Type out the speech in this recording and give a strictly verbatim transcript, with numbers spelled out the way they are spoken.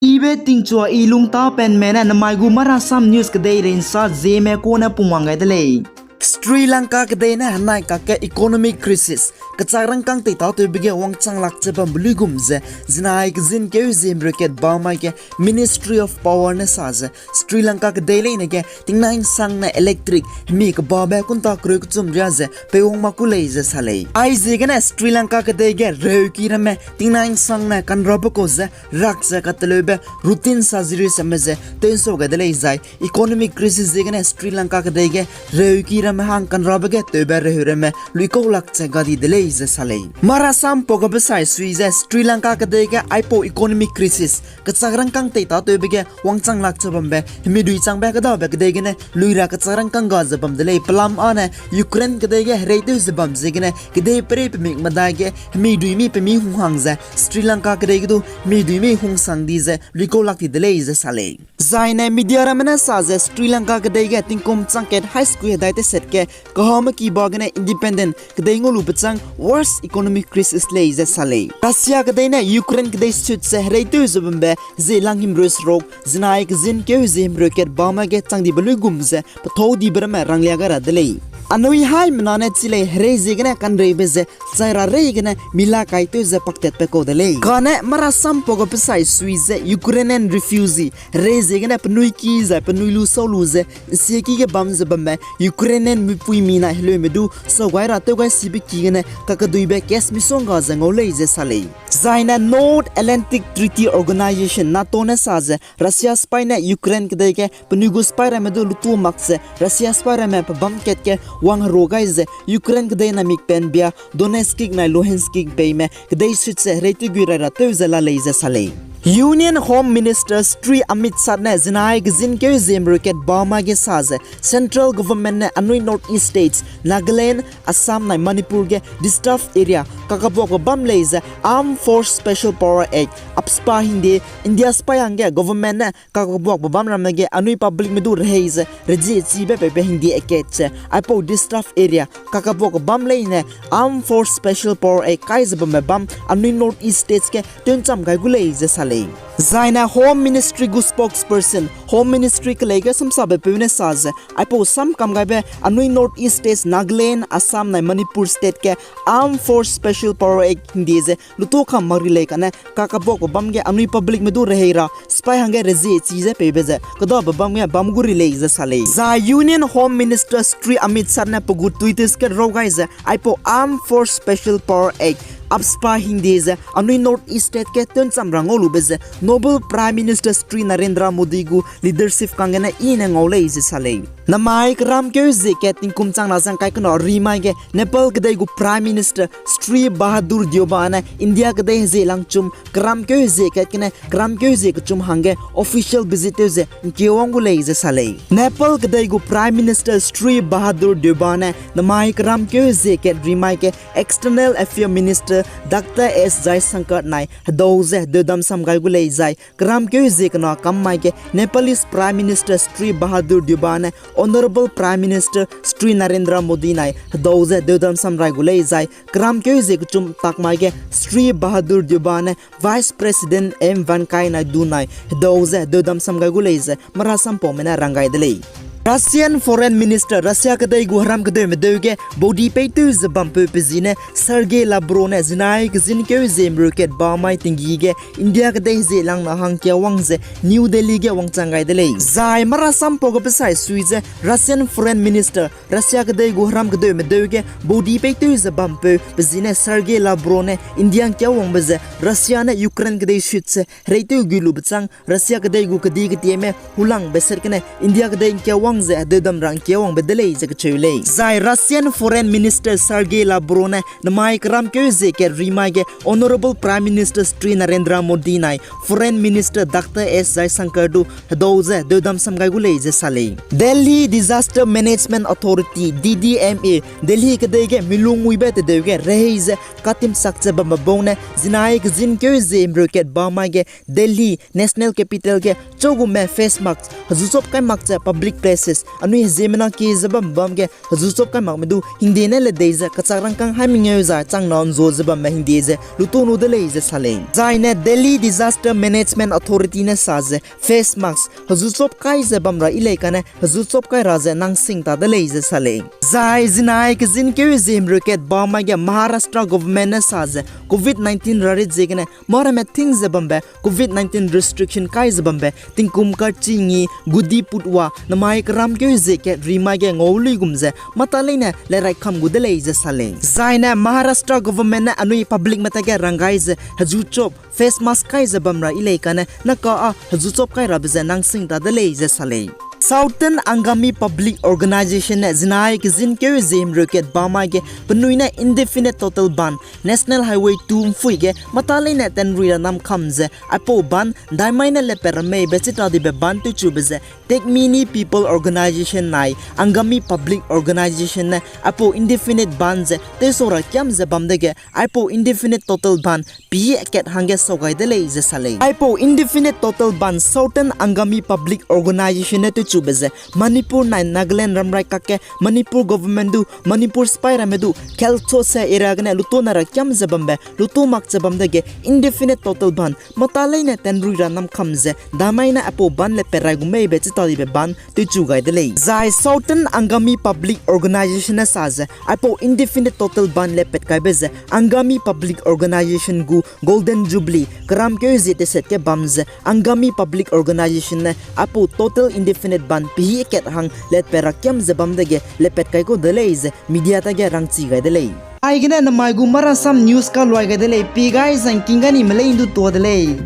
Ibe tingchua i lungtapenme ne namai gu Marasam News kedeirei nsa Zeme kune pungwang gai de lei. Sri Lanka kedei ne henai kakge economic crisis, kechak rangkâng teitatewbe ge wangchang lak ze bambe luigum ze, zinai kezin keu ze himreu kat ba mai ge Ministry of Power ne sa ze, Sri Lanka kedei leine ge tingnai nsang ne electric hemi kebabe kunta kereu kechum ria ze peiwang mak ku lei ze sa lei. Aiziegene Sri Lanka kedei ge reuki ramme tingnai nsang ne kanrabe kau ze rak ze kateleube routine surgery seme ze tew'nsau gai de lei zai, economic crisis ziegene Sri Lanka kedei ge reuki ramme hang kanrabe ge tewbe reheu ramme luikau lak ze ga di de lei ze sa lei. Marasam pau gabe sai sui ze Sri Lanka kedei ge aipau economic crisis, kechak rangkâng teitatewbe ge wangchang lak ze bambe hemi dui changbe kedabe kedei gene lui ra kechak rangkâng ga ze bam de lei. Pelam â ne Ukraine kedei ge hereitew ze bam ziegene kedei perei pemik medai ge hemi dui mi pemi hung hang ze Sri Lanka kedei ge du hemi dui mi hung sang di ze luikau lak ti de lei ze sa lei. Zai ne media ramme ne sa ze Sri Lanka kedei ge tingkum chang kat hai sekui hedai teset ge kahame ki ba gene independent kedei ngau lube chang worst economic crisis lei ze sa lei. Russia kedei ne Ukraine kedei sut ze hereitew ze bambe ze lang himreu seruk, zinai kezin keu ze himreu kat ba mai ge chang dibe luigum ze pethâu dibe ramme ranglia gai ra de lei. Anui haimena ne chi lei herei ziegene kanreibe ze chai ra rei gene mila kaitew ze paktatbe kau de lei. Kane Marasam pau gabe sai sui ze Ukrainian refugee herei ziegene penui ki zai penui lu sau lu ze nsieki ge bam ze bamme Ukrainian mipuimi nai heleume du sau gai ra tew gai sibe ki gene kakeduibe case misongga ze ngau lei ze sa lei. Zai ne North Atlantic Treaty Organization, NATO ne sa ze Russia sipai ne Ukraine kedei ge penui gu sipai ramme du lutu mak ze Russia sipai ramme pebâm kat ge wang heru gai ze Ukraine kedei na mikpenbia Donetsk nai Luhansk peime kedei sut ze hereitew gui rai ra tew ze la lei ze sa lei. Union Home Minister Shri Amit Shah ne zinai kezin keu ze himreu kat ba mai ge sa ze Central Government ne anui North East States, Nagaland, Assam nai Manipur ge disturbed area kakabuakbe bam lei ze Armed Force Special Power Act, AFSPA hingde India sipai hangge government ne kakabuakbe bam ramme ge anui publicme du rehei ze rezichibe peibe hingde akat ze aipau disturbed area kakabuakbe bam leine Armed Force Special Power Act kai ze bambe bam anui North East States ge tewncham gai gu lei ze sa lei. Zai ne Home Ministry gu spokesperson, Home Ministry kelei ge samsabepeu ne sa ze aipau sam kam gaibe anui North East States, Nagaland, Assam nai Manipur State ge Armed Force Special Power Act hingde ze lutu kam mak ri lei kane kakabuakbe bam ge anui publicme du rehei ra sipai hangge rezichi ze peibe ze kedabe bam ge bam gu ri lei ze sa lei. Zai Union Home Minister Shri Amit Shah ne pe gu Twitter ge raw gai ze aipau Armed Force Special Power Act, AFSPA hingde ze anui North East State ge tewncham ra ngau lube ze Noble Prime Minister Shri Narendra Modi gu leadership kanggene i ne ngau lei ze sa lei. Namai keram keu ze kat tingkum chang na zang kai kena rimai ge Nepal kedei gu Prime Minister Shri Bahadur Deuba ne India kedei hezie langchum keram keu ze kat gene keram keu ze kechum hangge official visit tew ze ngkeu wang gu lei ze sa lei. Nepal kedei gu Prime Minister Shri Bahadur Deuba ne namai keram keu ze kat rimai ge External Affairs Minister Doctor S Jaishankar nai hedau ze hedeudam sam gai gu lei zai keram keu ze kena kam mai ge Nepalese Prime Minister Shri Bahadur Deuba ne Honourable Prime Minister Shri Narendra Modi nai hedau ze hedeudam sam rai gu lei zai keram keu ze kechum tak mai ge Shri Bahadur Deuba ne Vice President M Venkaiah Naidu nai hedau ze hedeudam sam gai gu lei ze marasam paume ne rang gai de lei. Russian Foreign Minister, Russia kedei gu heram kedeume deu ge baudi peitew ze bampeu pe zi ne Sergey Lavrov ne zinai kezin keu ze himreu kat ba mai tinggi ge India kedei hezie lang na hangkia wang ze New Delhi ge wangchang gai de lei. Zai marasam pau gabe sai sui ze Russian Foreign Minister, Russia kedei gu heram kedeume deu ge baudi peitew ze bampeu pe zi ne Sergey Lavrov ne India ngkia wangbe ze Russia ne Ukraine kedei sut ze hereitew gui lube chang Russia kedei gu kedi ketieme hulangbe set gene India kedei ngkia wang ze hedeudam ra ngkia wangbe de lei ze kecheu lei. Zai Russian Foreign Minister Sergey Lavrov ne namai keram keu ze kat rimai ge Honourable Prime Minister Shri Narendra Modi nai Foreign Minister Doctor S Jaishankar du hedau ze hedeudam sam gai gu lei ze sa lei. Delhi Disaster Management Authority, D D M A, Delhi kedei ge milung muibe tedeu ge rehei ze katimsak ze bambe bau ne zinai kezin keu ze himreu kat ba mai ge Delhi National Capital ge chaugume face mask hezu chop kai mak ze public place Anui heziemena kie ze bam bam ge hezu chop kai makme du hingde ne le dei ze kachak rangkâng haî mengeu zai changna nzua ze bamme hingde ze luto nu de lei ze sa lei. Zai ne Delhi Disaster Management Authority ne sa ze face mask hezu chop kai ze bam ra yi lei kane hezu chop kai ra ze nang sing ta de lei ze sa lei. Zai zinai kezin keu zie himreu kat ba mai ge Maharashtra government ne sa ze covid nineteen rarit ziegene mâ ramme ting ze bambe covid nineteen restriction kai ze bambe tingkum karchi ngi Gudi Padwa namai keram keu zie kat ri mai ge ngau lui gum ze mâ ta leine le rai kam gu de lei ze sa lei. Zai ne Maharashtra government ne anui publicme ta ge rang gai ze hezu chop face mask kai ze bam ra yi lei kane naka â hezu chop kai rabe ze nang sing ta de lei ze sa lei. Southern Angami Public Organization ne zinai kezin keu zie himreu kat ba mai ge penui ne indefinite total ban National Highway two mpui ge mâ ta leine tenrui ra nam kam ze aipau ban ndaimai ne lepat ra meibe chita dibe ban tewchube ze Takmini People Organization nai Angami Public Organization ne aipau indefinite ban ze tewsau ra kiam ze bam dege aipau indefinite total ban pie kat hangge sau gai de lei ze sa lei. Aipau indefinite total ban Southern Angami Public Organization ne tewchube ze Manipur nai Nagaland ramrai kakge Manipur government du Manipur sipai ramme du Khelchose area gene lutona ra kiam ze bambe luto mak ze bam dege indefinite total ban mâ ta leine tenrui ra nam kam ze damai ne aipau ban lepat rai gu meibe chita dibe ban tewchu gai de lei. Zai Southern Angami Public Organization ne sa ze aipau indefinite total ban lepat kaibe ze Angami Public Organization gu Golden Jubilee keram keu zie teset ge bam ze Angami Public Organization ne aipau total indefinite ban pie kat hang lepat ra kiam ze bam dege lepat kai kau de lei ze media ta ge rangchi gai de lei. Aigene namai gu Marasam News kaluai gai de lei, pie gai zangking gai nime leine du tuâ de lei.